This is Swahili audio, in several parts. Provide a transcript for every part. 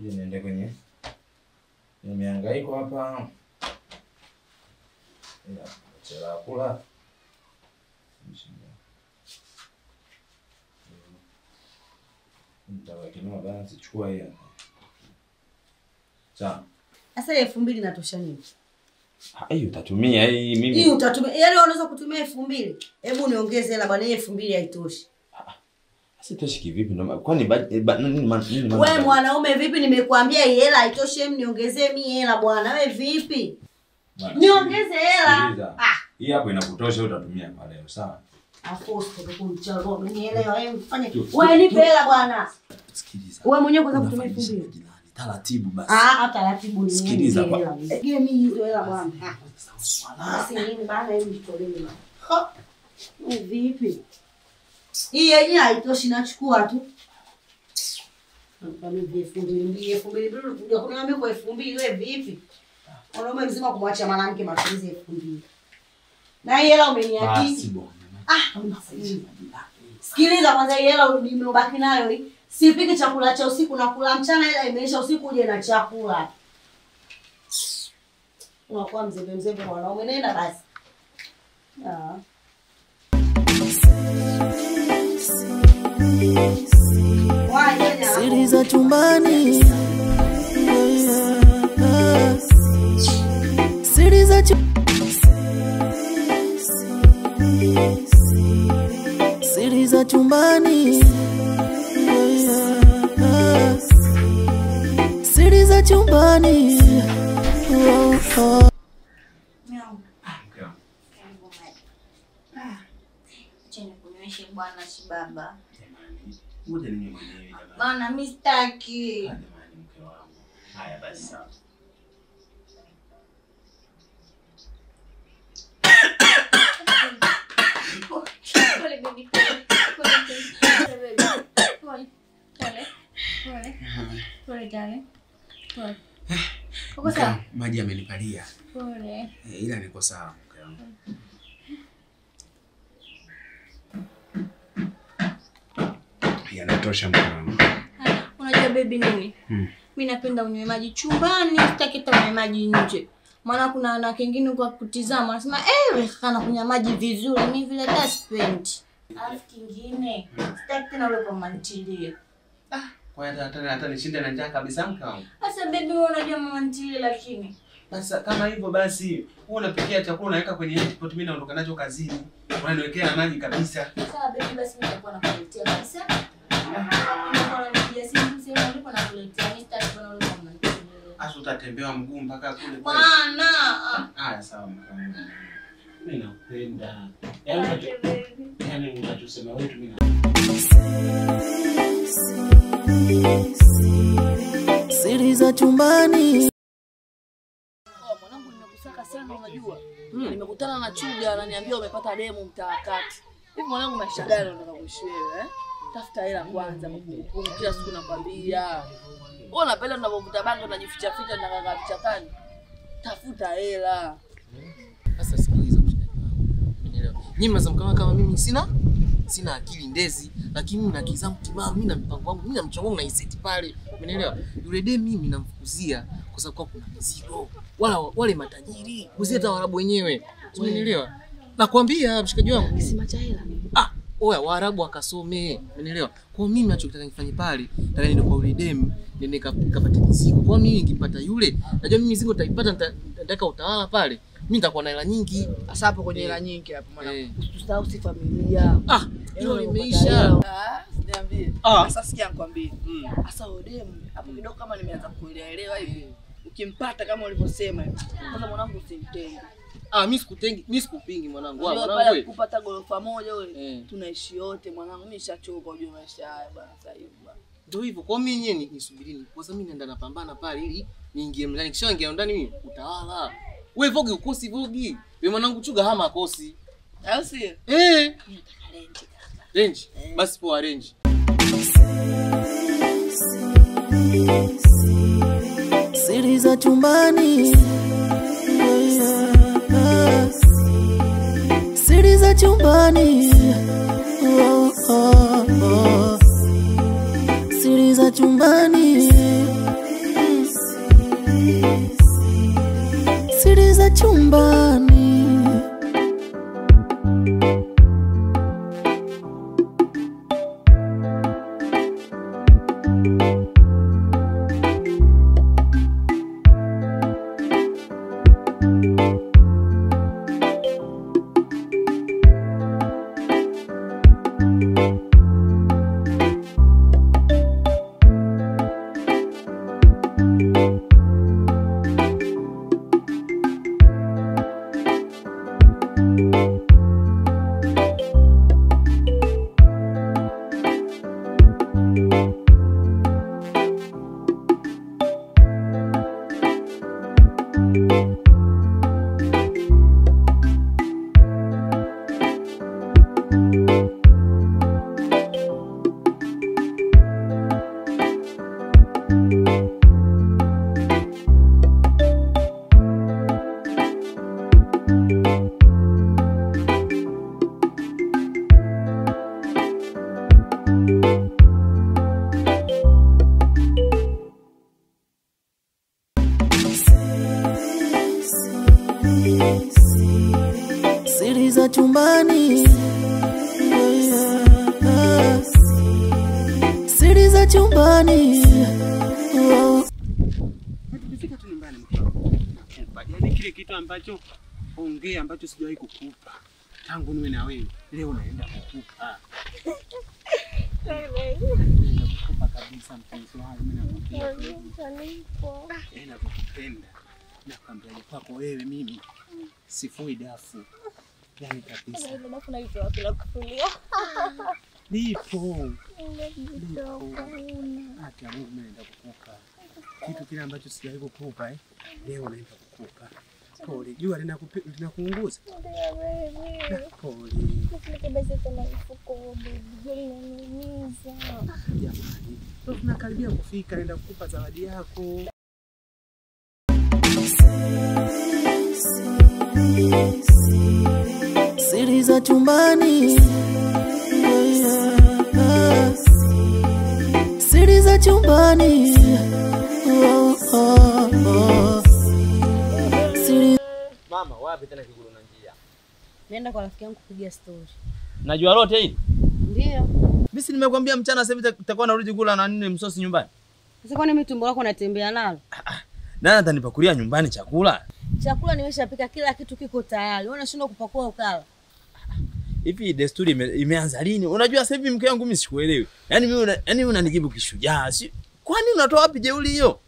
Ngoja niende kwenye nimehangaika hapa. Ila chela kula. Nitaweka balance, chukua hii hapa. Sawa. Sasa 2000 inatosha nini? Hiyo utatumia hii mimi. Hii utatumia. Yaani unaweza kutumia 2000. Hebu niongeze hela bwana, 2000 haitoshi. Sasa itoshi kivipi? Kwani nini wewe mwanaume vipi? Nimekuambia hii hela haitoshi, hem niongezee mimi hela bwana. Wewe vipi? Niongeze hela. Ah, hii hapo inakutosha, utatumia kwa leo, sawa? Afu usikuchagua. Unielewa wewe mfanye. Wewe nipe hela bwana. Sikiliza. Wewe mwenyewe kwanza kutumia 2000. Taratibu basi. Ah, taratibu ni. Sikiliza kwa. Sige mimi hizo hela bwana. Basi nini bana, hebu nitolee bwana. Ha. Vipi? Hii yenyewe haitoshi, nachukua tu. Hapa ni 2000, 2000 kuja kuniambia kwa 2000 wewe vipi? Mwanaume mzima kumwacha mwanamke matumizi 2000. Na hii hela umeniahidi. Basi bwana. Ah, sikiliza kwanza, hii hela nimebaki nayo hii. Sipiki chakula cha usiku na kula mchana, hela imeisha usiku uje na chakula. Unakuwa mzembe mzembe mwanaume, nenda basi. Ah. Siri za chumbani. Siri za Siri za chumbani. Siri za chumbani. Oh, oh. Bwana si baba. Jamani, ngoja ninywe mwenyewe jamani. Bwana mimi sitaki. Jamani mke wangu. Haya basi sawa. Pole baby. Pole baby. Pole. Pole. Pole. Pole darling. Pole. Uko sawa? Maji yamenipalia. Pole. Ila niko sawa mke wangu. Yanatosha mke wangu. Unajua baby nini? Mimi napenda unywe maji chumbani, sitaki hata unywe maji nje. Maana kuna wanawake wengine kwa kutizama wanasema eh, kana kunywa maji vizuri, mimi vile hata sipendi. Alafu kingine, sitaki tena ule kwa ntilie. Ah, kwa hiyo hata nishinde na njaa kabisa mke wangu. Sasa baby wewe unajua mama ntilie lakini. Sasa kama hivyo basi, wewe unapikia chakula unaweka kwenye hotpot, mimi naondoka nacho kazini. Unaniwekea maji kabisa. Sawa baby, basi mimi nitakuwa nakuletea kabisa. Asu utatembea mguu mpaka kule. Bwana. Haya sawa mke wangu. Mimi nakupenda. Yaani unachosema wewe tu mimi. Siri za chumbani. Mwanangu nimekusaka sana unajua. Nimekutana na Chuga ananiambia umepata demu mtaa kati. Hivi mwanangu maisha gani unataka kuishi wewe eh? Tafuta hela kwanza mapungufu kila siku nakwambia. Wewe unapenda tunapovuta bango tunajificha ficha na kaka vichakani. Tafuta hela. Sasa sikiliza mshikaji wangu. Unielewa? Nyinyi mnasema kama mimi sina akili ndezi, lakini mimi na akili zangu timamu, mimi na mpango wangu, mimi na mchongo wangu na iseti pale. Unielewa? Yule dem mimi namfukuzia kwa sababu kuna mizigo. Wala wale matajiri, kuzia hata Waarabu wenyewe. Unielewa? Nakwambia mshikaji wangu. Kisima cha hela. Ah, oya Waarabu akasome. Unielewa? Kwa mimi ninachotaka nifanye pale, nataka niende kwa yule dem, niende nikapate mizigo. Kwa mimi nikipata yule, najua mimi mizigo nitaipata, nitataka utawala pale. Mimi nitakuwa na hela nyingi. Sasa hapo kwenye hela nyingi hapo mwanangu. Usisahau si familia. Ah, hilo limeisha. Ah, niambie. Sasa sikia nikwambie. Sasa yule dem hapo kidogo kama nimeanza kuelewa hivi. Ukimpata kama ulivyosema hivi. Sasa mwanangu usimtenge. Ah, mimi sikutengi, mimi sikupingi mwanangu. Wa mwanangu wewe. Kupata gorofa moja wewe. Tunaishi wote mwanangu. Mimi nishachoka ujue maisha haya bwana sasa hivi bwana. Ndio hivyo. Kwa mimi yenyewe nisubirini. Kwa sababu mimi naenda napambana pale ili niingie ndani. Kisha ingia ndani mimi utawala. Wewe vogi ukosi vogi. Wewe mwanangu Chuga hama akosi. Au si? Eh. Nataka range kaka. Range. Basi poa range. Siri za chumbani. Siri za chumbani. Oh, oh, oh. Siri za chumbani. chumbani. Siri za chumbani, siri za chumbani. Tukifika tu nyumbani mke wangu, nakupa. Yaani kile kitu ambacho ongea ambacho sijawahi kukupa tangu niwe na wewe, leo naenda kukupa. Naenda kukupa kabisa mpenzi wangu, mimi nakupenda. Nakupenda. Nakwambia kwako wewe mimi sifui dafu. Yaani kabisa. Dafu na hizo wapi la kufulia? Lipo. Hata Mungu mimi naenda kukupa. Kitu kile ambacho sijawahi kukupa leo naenda kukupa. Pole, jua linakuunguza. Ndio baby. Pole. Nifunike basi tena mfuko baby. Jua linaniumiza. Jamani, tunakaribia kufika, naenda kukupa zawadi yako. Siri za chumbani, siri za chumbani. Oh, oh, oh. Siri. Mama, wapi tena kiguru na njia? Naenda kwa rafiki yangu kupiga story. Najua lote hili? Ndio. Mimi si nimekuambia mchana sasa hivi nitakuwa narudi kula na nini msosi nyumbani. Sasa kwani mimi tumbo lako natembea nalo? Nani atanipakulia nyumbani chakula? Chakula nimeshapika, kila kitu kiko tayari. Wewe unashindwa kupakua ukala. Hivi desturi imeanza lini? Unajua sasa hivi mke wangu mimi sikuelewi. Yaani mimi yaani unanijibu kishujaa. Si kwani unatoa wapi jeuri hiyo?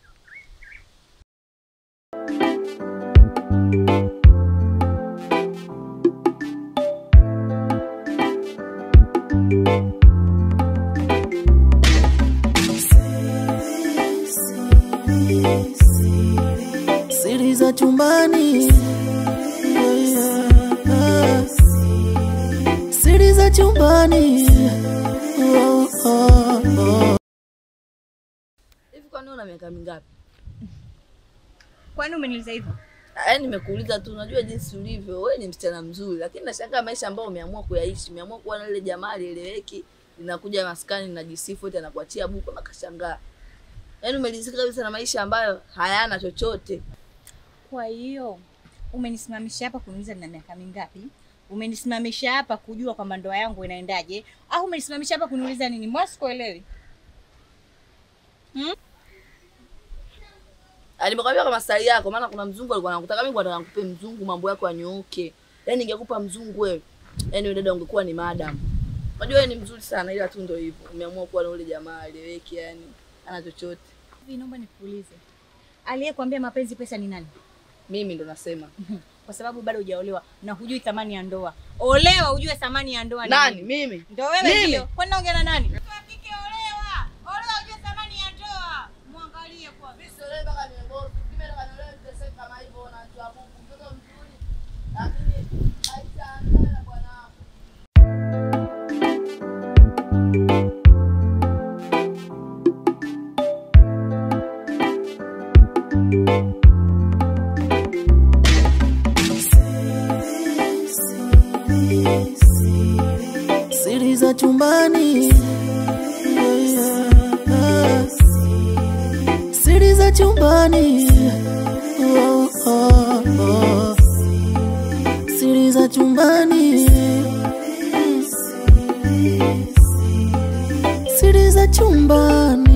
Siri za chumbani, siri za chumbani. Oh, oh, oh. Hivi kwani una miaka mingapi? Kwani umeniuliza hivyo? Yaani nimekuuliza tu, unajua jinsi ulivyo, wewe ni msichana mzuri, lakini nashangaa maisha ambayo umeamua kuyaishi, umeamua kuwa na ile jamaa alieleweki, linakuja maskani linajisifu eti anakuachia buku kama kashangaa. Yaani umelizika kabisa na maisha ambayo hayana chochote. Kwa hiyo umenisimamisha hapa kuniuliza nina miaka mingapi? Umenisimamisha hapa kujua kwamba ndoa yangu inaendaje? Au umenisimamisha hapa kuniuliza nini? Mbona sikuelewi? Nimekwambia kama style yako, maana kuna mzungu alikuwa anakutaka, mimi nataka nikupe mzungu mambo yako yanyooke. Yaani ningekupa mzungu wewe, yaani wewe dada ungekuwa ni madam. Unajua wewe ni mzuri sana ila tu ndio hivyo. Umeamua kuwa na ule jamaa alieleweki, yani ana chochote. Hivi naomba nikuulize. Aliyekwambia mapenzi pesa ni nani? Mimi ndo nasema. Kwa sababu bado hujaolewa na hujui thamani ya ndoa. Olewa ujue thamani ya ndoa ni nani? Mimi. Ndio wewe ndio. Kwani naongea na nani? Mtu wa kike olewa. Olewa ujue thamani ya ndoa. Muangalie kwa. Mimi siolewi mpaka niwe boss. Mimi nataka niolewe niteseke kama hivyo na mtu wa Mungu. Mtoto mzuri. Lakini haitaanza na bwana wangu. Siri za chumbani, siri za chumbani. Oh, oh, oh. Siri za chumbani.